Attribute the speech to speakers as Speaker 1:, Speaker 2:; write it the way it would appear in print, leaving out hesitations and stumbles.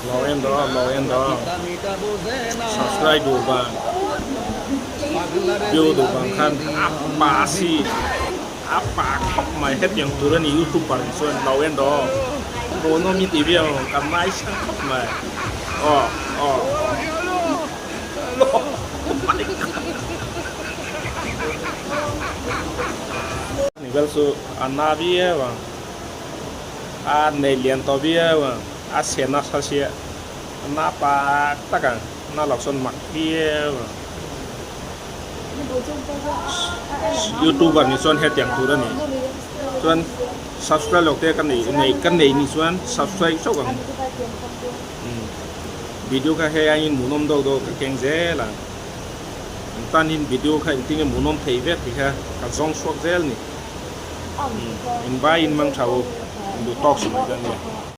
Speaker 1: Lo en rawh lo en rawh subscribe duh vang view duh vang khan a pa si a pa khawp mai hetiang tur a ni youtuber in chuan lo en rawh hmuhnawm i ti viau ka ngaisang khawp mai aw aw aw oh my god. Ni vel chu a na viau ang. A nei lian tawh viau ang, a chhe nasa sia, a na pak tak ang, na loh chuan mak viau ang. Youtuber nih chuan hetiang tur a ni, chuan subscribe loh te ka nei nei ka nei nih chuan subscribe chauh ang. Video kha hei aiin hmuhnawm deuh deuh ka keng zel ang, an tanin video kha engtin nge hmuhnawm thei vek tih kha ka zawng chhuak zel a ni. In vai in mang tha u, in duh tawk si mai dawn nia.